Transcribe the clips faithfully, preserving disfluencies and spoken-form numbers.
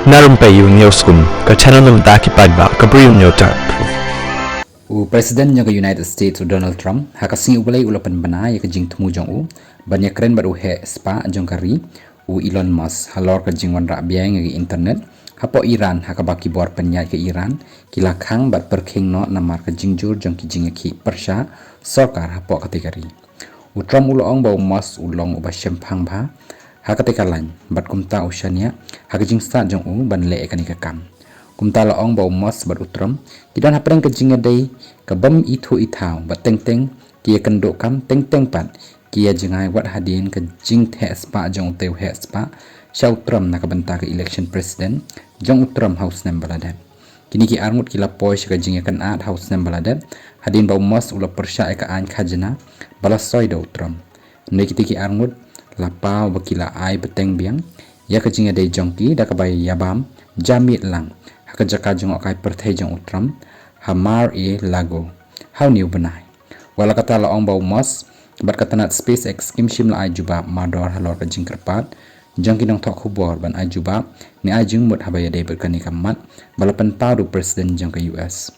Na Rympei U News Kum, ka channel na bynta ki paidbah ka Bri U News Tap. U President jong ka United States u Donald Trump ha ka sngi U Blei u la pynbna ïa ka jingthmu jong u ban ïakren bad u heh spah jong ka ri u Elon Musk halor ka jingwanrah biang ïa ka internet hapoh Iran, ha kaba ki bor pynïaid ka Iran ki la khang bad pyrkhing noh namar ka jingjur jong ki jingïakhih pyrshah sorkar hapoh katei ka ri. U Trump u la ong ba u Musk u long uba shemphang bha ha katei ka lain bad kumta u shaniah ha ka jingstad jong u ban leh ïa kane ka kam. Kumta la ong ba u Musk bad u Trump ki don hapdeng ka jingïadei ka bym ithuh ithaw bad teng teng ki ïakynduh kam, teng teng pat ki ïa jngai wat hadien ka jingtheh spah jong utei u heh spah sha u Trump na ka bynta ka election president jong u Trump ha u snem ba la dep. Kine ki arngut ki la poi sha ka jingïakynad ha u snem ba la dep hadien ba u Musk u la pyrshah ïa ka aiñ khajna ba la soi da u Trump. Hynrei kitei ki arngut la paw ba ki la ai bteng biang ïa ka jingïadei jong ki da kaba ïa bam ja miet lang ha ka jaka jngohkai pyrthei jong u Trump ha Mar-a-Lago ha une u bnai. Wat la kata la ong ba u Musk bad ka tnat SpaceX kim shym la ai jubab mardor halor ka jingkyrpad jong ki nongthoh khubor ban ai jubab ne ai jingmut haba ïadei bad kane ka mat ba la pynpaw da u President jong ka U S.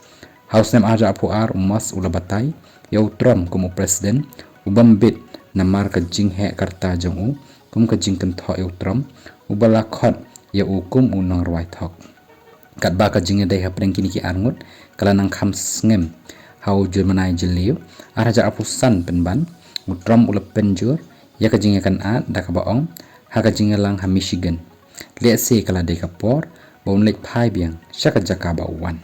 Ha u snem ar hajar arphew ar u Musk u la batai ïa u Trump kum u President u bym bit namar ka jingheh ka rta jong u kum ka jingkynthoh ïa u Trump uba la khot ïa u kum u nongrwai thok. Katba ka jingïadei hapdeng kine ki arngut ka la nang kham sngem, ha u Jymmang Jylliew ar hajar arphew san pynban u Trump u la pynjur ïa ka jingïakynad da kaba ong ha ka jingïalang ha Michigan lehse ka la dei ka por ba un leit phai biang sha ka jaka ba u wan.